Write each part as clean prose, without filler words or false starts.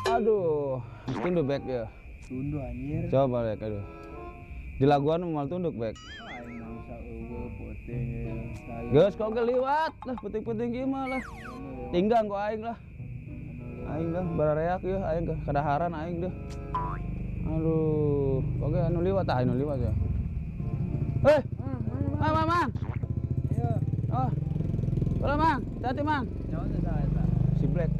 Aduh, tunduk, Bek, ya. Tunduh, anjir. Coba, Bek, aduh. Di laguan moal tunduk, Bek. Aing mangsa euweuh peuting ya. Saya. Geus kok liwat lah peuting-peuting kieu mah lah. Tinggang ku aing lah. Aing dah barareak ya, aing ke kadaharan aing deh. Aduh, oke anu liwat ah, anu liwat ya. Eh, Mang, Mang, Mang. Iya. Oh. Halo, Mang, hati, Mang. Nyawa teh saha eta? Si Black.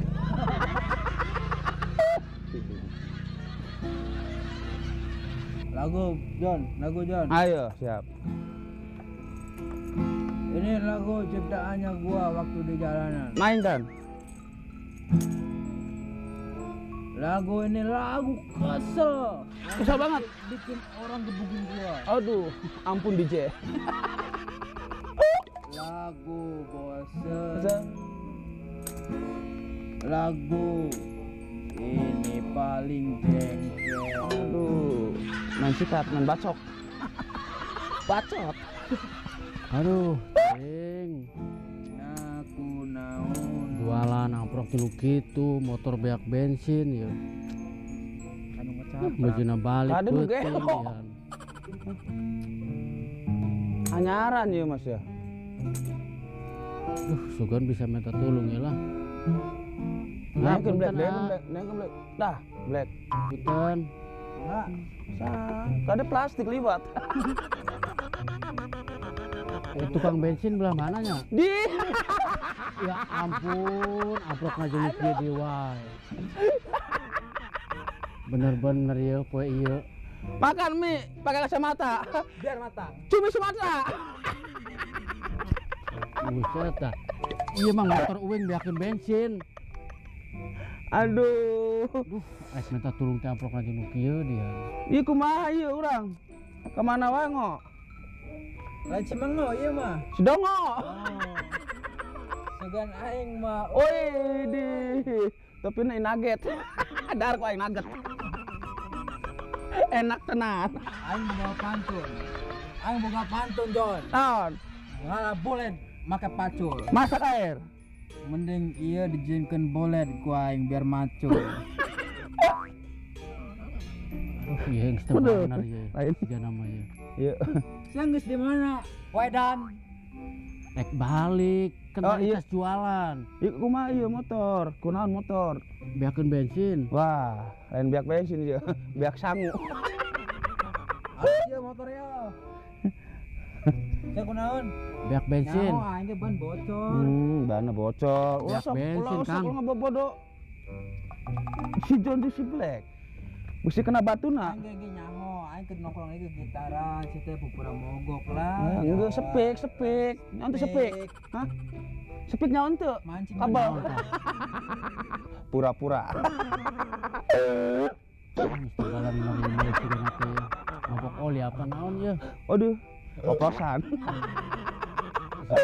Lagu John, lagu John. Ayo, siap. Ini lagu ciptaannya gua waktu di jalanan. Main kan? Lagu ini lagu kesel. Kesel banget. Bikin orang gebukin gua. Aduh, ampun DJ. Lagu bosen. Lagu ini paling jengkel. Aduh, main sikat, main bacok. Bacot. Aduh, ting. Aku naon. Jualan amprok tilu kitu, motor beak bensin ya. Anu ngecaprak. Bajuna balik Kade nu peuting, gelo. ya. Anyaran ya, Mas ya. Duh, sugan bisa minta tolong ya lah. Naikin Black, punten, naikin ah. Black, naikin Black. Dah, Black. Punten. Enggak. Sah, kade plastik liwat. Tukang bensin belah mananya? Di. Ya ampun, amprok ngajeng kieu deui wae. Bener-bener ya poe ieu. Makan mie pakai kacamata. Biar mata. Cumi Sumatera. Buset dah. Iya mah motor uing beakeun bensin. Aduh. Duh, rek minta tulung teh amprok ngajeng nu kieu dia. Ieu kumaha ieu urang? Kemana wae ngo? Lain Cimengo ieu mah. Si Dongo. Oh. Sugan aing mah. Oi di. Tapi ini nugget. Dar ku aing nugget. Enak tenan. Aing boga pantun. Aing boga pantun, John. Naon? Ngalah boleh make pacul. Masak air. Mending iya dijinkeun bolet ku aing biar macul. Aduh, ieu geus teu Waduh. bener ieu. Lain. Siga nama ieu. Iya. Sia geus di mana? Wedan. Rek balik, kan Oh, tadi iya. tas jualan. Ieu kumaha ieu motor? Kunaon motor? Beakeun bensin. Wah, lain biak bensin ieu, biak sangu. Ayo motor ya. Sia kunaon? Beak bensin. Nyaho aing ge ban bocor. Bannya bocor. Ulah Biak sok, bensin, ulah sok Kang. ulah ngabobodo. Si John si Black. Bisi kena batuna. Aing ge ge nyaho, aing keur nongkrong ge gitaran, si teh pupura mogok lah. Ah, enggak sepik, sepik. Nyaon teu sepik? Hah? Sepik nyaon teu? Mancing. Kabel. Pura-pura. Geus teu balan meuli siga teh. Mabok oli apa naon ye? Aduh, oplosan.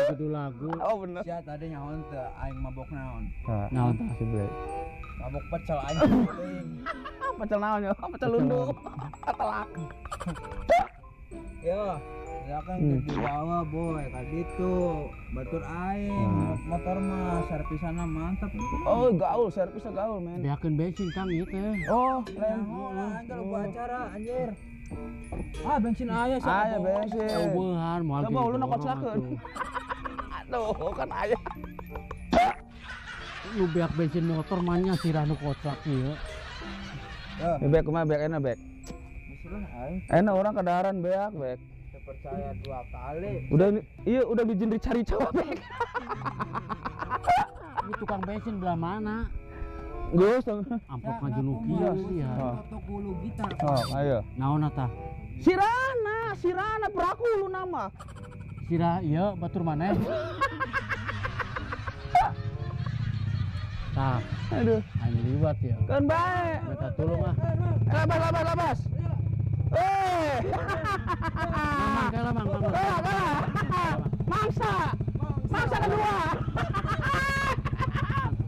Judul lagu. Oh bener. Sia tadi nyaho teu aing mabok naon? Naon tah? Si Black. Mabok pecel aing penting. Ah, pecel naon ya? Pecel lundu. Telak. Yo, silakan hmm. Dibawa boy, ka ditu. Batur aing, motor mah servisana mantap. Oh, gaul, servisnya gaul, men. Beakeun bensin Kang ieu teh. Oh, lain. Nyaho lah aing kalau buat acara anjir. Ah, bensin aya sih. Aya bensin. Eueuhan moal Coba ulun didorong koclakeun. atuh. Aduh, kan aya. Nu beak bensin motor mah nya sirah nu koclak ieu. Ya, Ini Bek, kumaha Bek enak, Bek? misalnya aing Enak orang kadaharan beak, Bek. teu percaya dua kali. Udah ini, iya udah bijin dicari cowok, Bek. Ini tukang bensin belah mana? Geus. Amplop ngaju nu kieu ya. Oh. Toto kulu gitar. Oh, ayo. Naon tah? Sirana, Sirana peraku lu nama. Sirah ieu batur maneh. Tah, Aduh, aing liwat ya. kan bae. Minta tolong ah. Labas, labas, labas. Eh. Mamang kalah mang, mamang. Kalah, kalah. Mangsa. Mangsa kedua.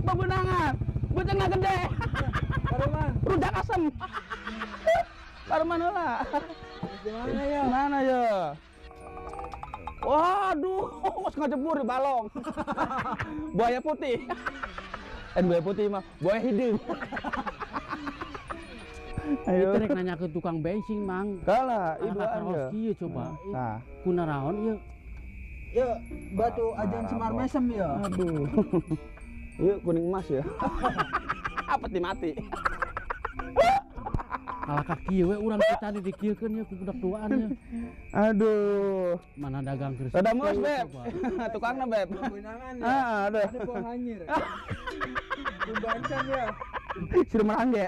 Bebenangan. Becengan gede. Karuman, Rujak asem. Karuman heula. gimana ya? Mana ya? Waduh, ngejebur di balong. Buaya putih. Buaya putih mah buaya hideung. Ayo. Itu rek nanya ke tukang bensin, Mang. Kalah, Anak duaan karos ya. kieu coba. Nah, Kunaraon ieu? Yuk, batu ajan Semar Mesem ya. Aduh. Yuk kuning emas ya. Peti mati. Kalah ka kieu we urang kita tadi dikieukeun ya ku budak duaan ya. Aduh. Mana dagang keris. Rada mus, Beb. Tukangna, Beb. Kewenangan ya. Ah, aduh. Ada pohon hanyir. Kumbancan ya. Suruh merangge.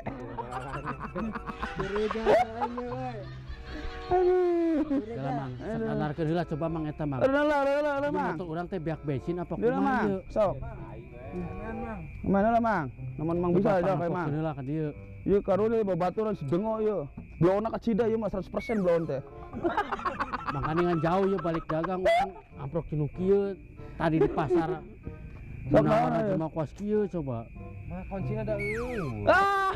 Curiga lainnya, woy. Aduh. Jalan Mang, sanarkeun heula coba Mang eta Mang. Udah lah, udah lah, udah, Ieu Mang. motor urang teh beak bensin apa Udah lah, kumaha Mang. ieu? Sok. Jangan, Mang. Mana lah, Mang? Namun Mang bisa Coba aja kayak Mang. pangpokkeun heula ka dieu. Ieu karunya babaturan sedengo ieu. Blowna kacida ieu mah 100% blown teh. Makanya ngan jauh ya balik dagang urang amprok cinu kieu tadi di pasar. Sok Menawan naon, aja ayo. mah kuas kieu coba. Mah kuncinya ada eueuh. Ah!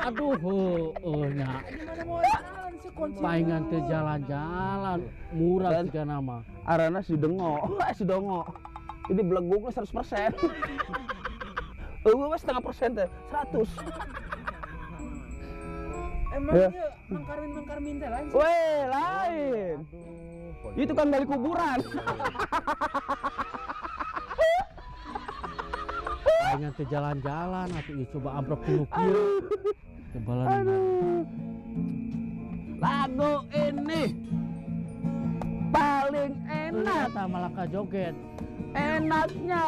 Aduh, heueuh nya. Gimana mau jalan sih kunci? Paingan teu jalan-jalan, murah Dan- siga nama. Arana si dengo, si dongo. Jadi belegugna 100%. Eueuh we setengah persen teh, 100. Emang Ya. ya, Mang Karmin Mang Karmin teh lain sih. Weh, lain. Itu kan dari kuburan. Paingan teu jalan-jalan atuh ieu coba amprok cinu kieu. Tebalan. Aduh. Lagu ini paling enak, Eta malah ka joget. enaknya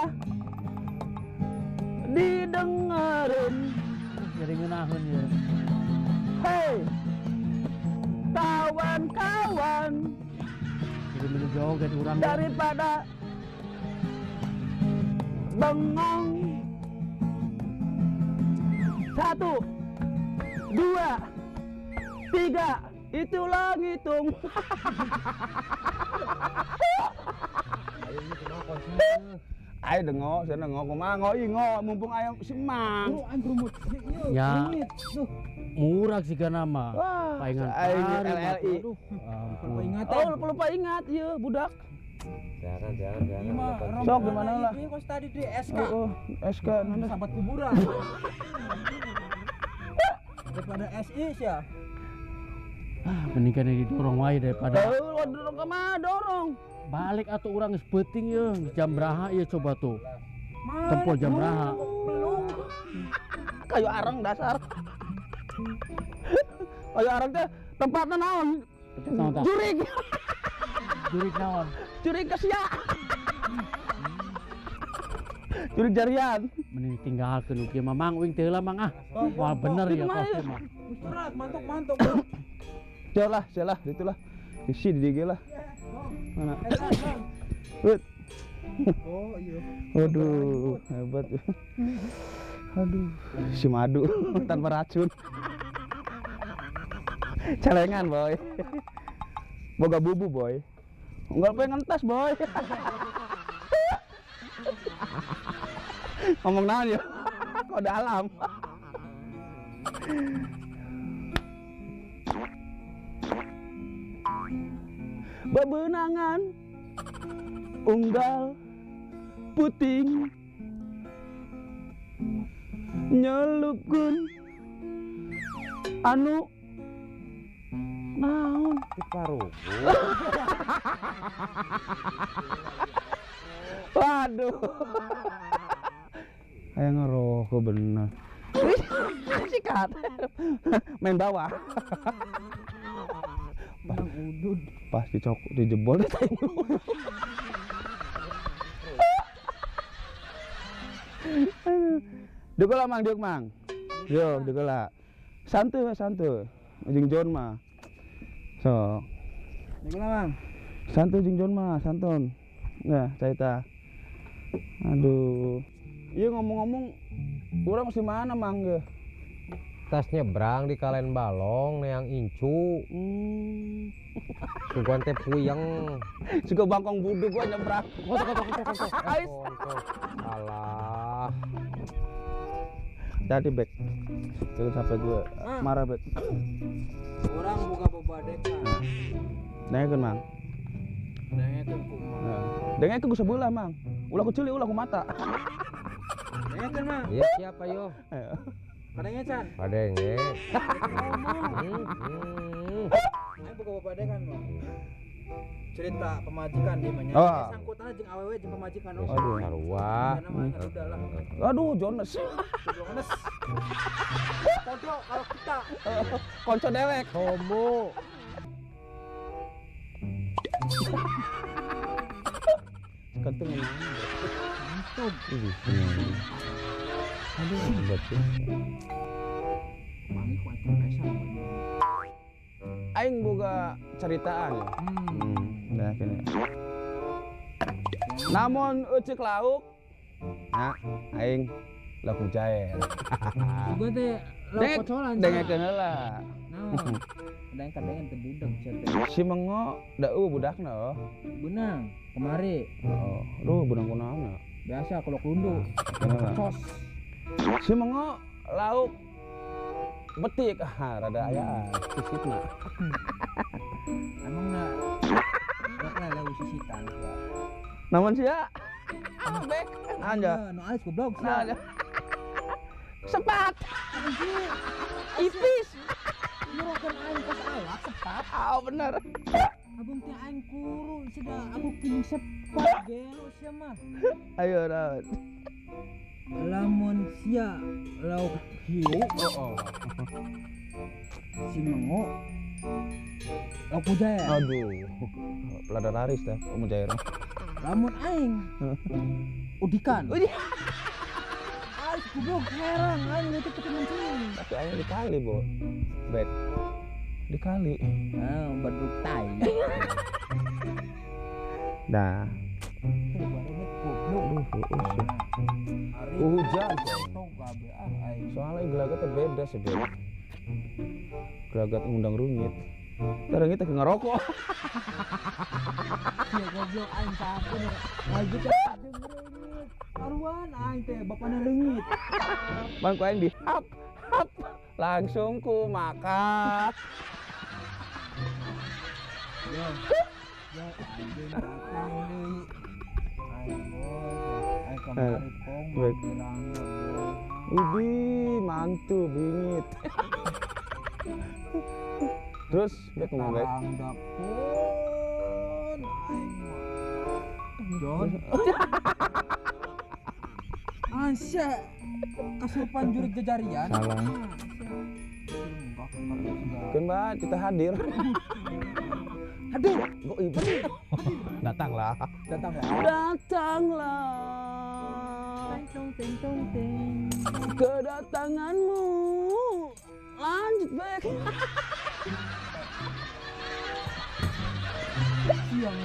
didengerin. Jadi ngeunaheun ieu. Hei, kawan-kawan, Jadi meni joget urang. daripada bengong. 1, 2, 3, itulah ngitung. Ayo ini kumaha kuncinya? Ayo dengo, saya dengo, kumaha ngo ih ngo, mumpung ayam si Mang. Bro, aing berumut. Ieu, Ya. rumit. Duh, Murah siga nama. Wah, Paingan aing pari, LLI. aduh. Ampun. peringatan. Oh, lupa, lupa ingat, iya budak. Jangan, jangan, jangan. Ini mah Ada kunci. Sok, gimana lah? Ini kos tadi di SK. Oh, oh, SK nana. Sahabat kuburan. Daripada SI sih ya. Ah, mending kan didorong wae daripada Oh, dorong ke mana dorong? balik atau urang geus peuting ye, geus jam beraha ieu coba tuh. Mana? Tempo jam beraha. Belum. Kayu arang dasar. Kayu arang teh tempatnya naon? Naon tah? Jurig. Jurig naon? Jurig ke sia. Jurig jarian. Mending ditinggalkeun kieu mah Mang uing teu heula Mang ah. Wah bener ya Kumaha kos ieu? mah. Surat mantuk-mantuk. Jalah, jalah, itulah. Isi di DG lah. Mana? Wut. Oh iya. Waduh, hebat. Aduh, si madu tanpa racun. Celengan, boy. Boga bubu, boy. Enggak pengen ngentas, boy. Ngomong naon ya? Kode alam. Bebenangan unggal puting nyelupkeun anu naon Di parugu. Waduh. Kayak ngerokok bener. Sikat. Main bawah. Pas dicok dijebol dia tai melulu. Aduh. Diuk lah Mang, diuk Mang. Diuk, diuk lah. Santuy we santuy. Jeung John mah. So, Niku lah, Mang. santuy jeung John mah, santun. Nah, cerita. Aduh. Iya ngomong-ngomong, urang mesti mana Mang ge? Tas nyebrang di kalen balong neang incu. Sugan teh puyeng. Suka bangkong budu gua nyebrang. Kotok. Ais. Alah. Jadi Bek. Jangan sampai gue marah Bek. Orang buka bebadekan. Dengekeun Mang. Dengekeun kumaha. Heeh. Dengekeun ku sebelah Mang. Ulah ku ceuli, ulah ku mata. Dengekeun mah. Iya siap ayo. Kadangnya can. Kadenge. Aing boga babadekan mah. Cerita pemajikan di mana? Oh. Sangkutanna jeung awewe jeung pemajikan. Aduh, sarua. Udah lah. Aduh, Jones. Jones. Podo kalau kita. Konco dewek. Homo. Kentung. Kentung. Aduh, hebat sih. Wangi ku atuh pesa. Aing boga ceritaan ya. Nah, kene. Namun euceuk lauk, nah, aing lauk mujair. Juga teh lauk kocolan. Dengekeun heula. Naon? Deng kadengen teu budak sia teh. Si mengo da eueuh budakna oh. Beunang kemari. Oh, aduh beunang kunaon. Biasa kalau lundu. Cos. Si mengo lauk betik, ah rada ayaan sisitna. Emang na lele sisitan. Namun sia? Bek, anja. Nu alis goblok sia. Sepat. Ipis. Nyuruhkeun aing kos awak sepat. Ah bener. Abung teh aing kuru sudah aku kini sepat gelo sia mah. Ayo naon. Lamun sia lauk hiu, oh. Si mengo lauk mujair. Aduh, lada laris dah mujair. Lamun aing udikan. Aing goblok heran aing itu ketemuan. Tapi aing dikali, Bo. Bek. Dikali. Ah, badruk tai. Nah. Goblok. Hujan. Soalnya gelagatnya beda sih, Bek. Gelagat ngundang rungit. Ntar rungit teh ngerokok. Sia goblok aing sakeun wajib jeung rungit. Karuan aing teh bapana reungit. Bang ku aing di hap hap langsung ku makan. Yo. Yo anjing datang deui. Aing boy, aing kamari pong dirangga boy. Ubi mantu bingit. Terus bek ngomong bek. Rangga pun aing mah. Jon. Asya kasurupan jurik jejarian. Salah. Keun bae kita hadir. Hadir. Goib. Datanglah. Datanglah. Datanglah. Teng teng teng teng. Kedatanganmu. Lanjut bek. Siang.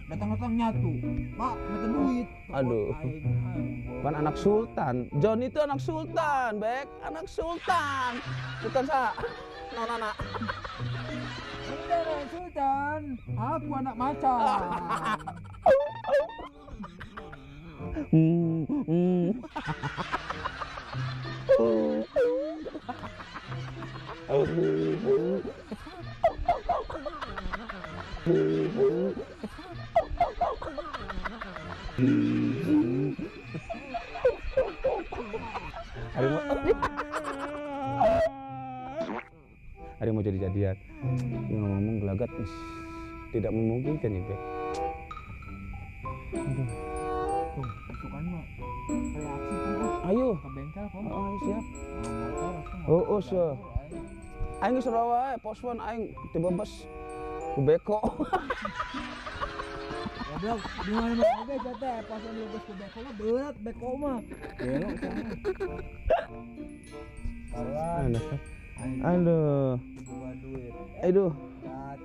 Datang-datang nyatu. Pak, minta duit. Aduh. Pan anak sultan. John itu anak sultan, Bek. Anak sultan. Sultan sa. Nona. Bener, sultan. Aku anak macan. Ada mau jadi-jadian. Yang ngomong gelagat tidak memungkinkan ya, Bek. Aduh. Tuh, pasukan mah reaksi tuh. Ayo. Ke bengkel kamu. Oh, ayo siap. Oh, siap. Aing geus wae, pos one aing tibebes ku beko. Goblok, di mana mah oge teh pas bebes ku beko mah berat beko mah. Gelo sama. Aduh. Aduh.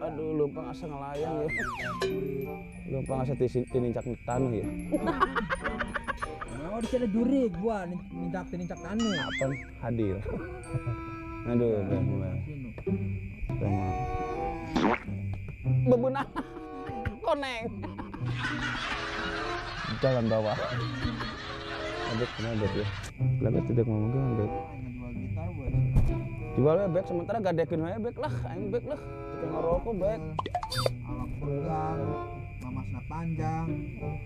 Aduh, lumpang asa ngelayang ya. Lumpang asa tinincak tanah ya. Oh, di sana jurig gua nincak tanah. Apa hadir. Aduh, udah mulai. Bebenah. Koneng. Jalan bawah. Aduh, kenapa ya? Kenapa tidak mau megang, Bek? Jual we Bek, sementara gadekeun we Bek lah, aing Bek lah. Kita ngerokok Bek. Awak pegang, Amasna panjang.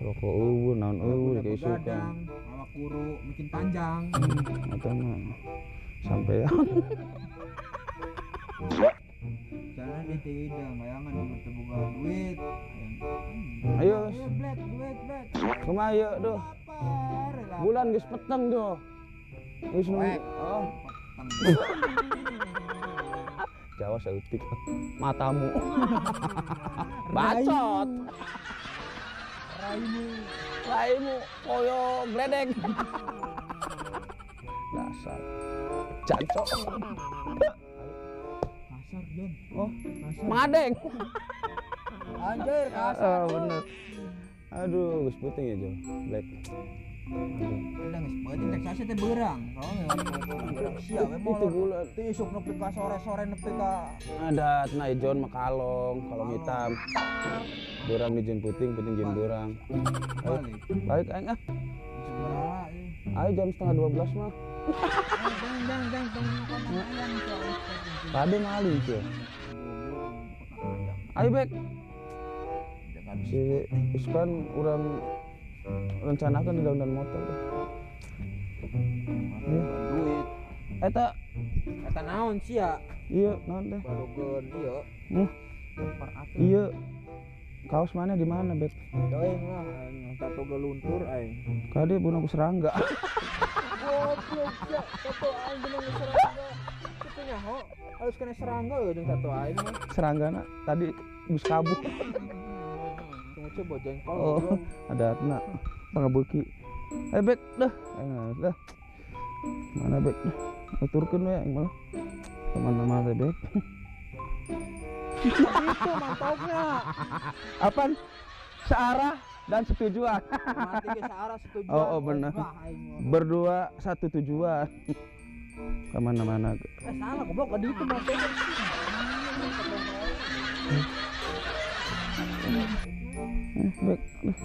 Rokok eueuh naon eueuh Udah kayak isukan. begadang, awak kuru makin panjang. Atau mah sampai ya. Jalan di tidak, bayangan di teu boga duit. Ayo. Ayo black, duit black. Kumaha ieu duh. Lapar, lapar. Bulan geus peteng tuh. Geus nunggu. Oh, Peteng. Jawa saeutik. Matamu. Bacot. Raimu. Raimu koyo gledek. Dasar. Jancok. Kasar, Jon. Oh, Kasar. madeng. Anjir, kasar. Ah, bener. Aduh, geus penting ya, Jo. Black. Aduh. Udah geus peuting teh sase teh beurang. Kalau beurang sia we Itu gula. Teu isuk nepi ka sore-sore nepi ka Ada nah John mah kalong, kalong hitam. Beurang di jen puting, puting jen beurang. Ayo, balik. balik aing ah. Sabaraha ieu. Ayo jam 11.30 mah. Dang dang dang tong kotak ayam tuh. Tadi maling sih. Ayo Bek, si Iskan urang rencanakan di daun motor tuh. Duit. Eta Eta naon sia? iya naon teh? Barugeun ieu. Hmm, Lempar atuh. iya. Kaos mana di mana, Bek? Doing lah aing tato ge luntur aing. Kade bunuh ku serangga. Goblok sia, tato aing beunang serangga. Kitu nyaho, harus kena serangga euy jeung tato aing mah. Seranggana tadi geus kabur. Tunggu coba jengkol Oh, goblok. ada atna tengah beuki. Ayo Bek, dah. Ayo dah. Mana Bek? Dah. Aturkeun we aing malah. Kemana-mana teh Bek. Itu mantapnya. Apaan? Searah dan setujuan. Mati ge searah setujuan. Oh, oh, bener. Wah, aing mah. Berdua satu tujuan. Kemana-mana. Eh salah goblok tadi itu mantapnya. Eh, Bek. Dah.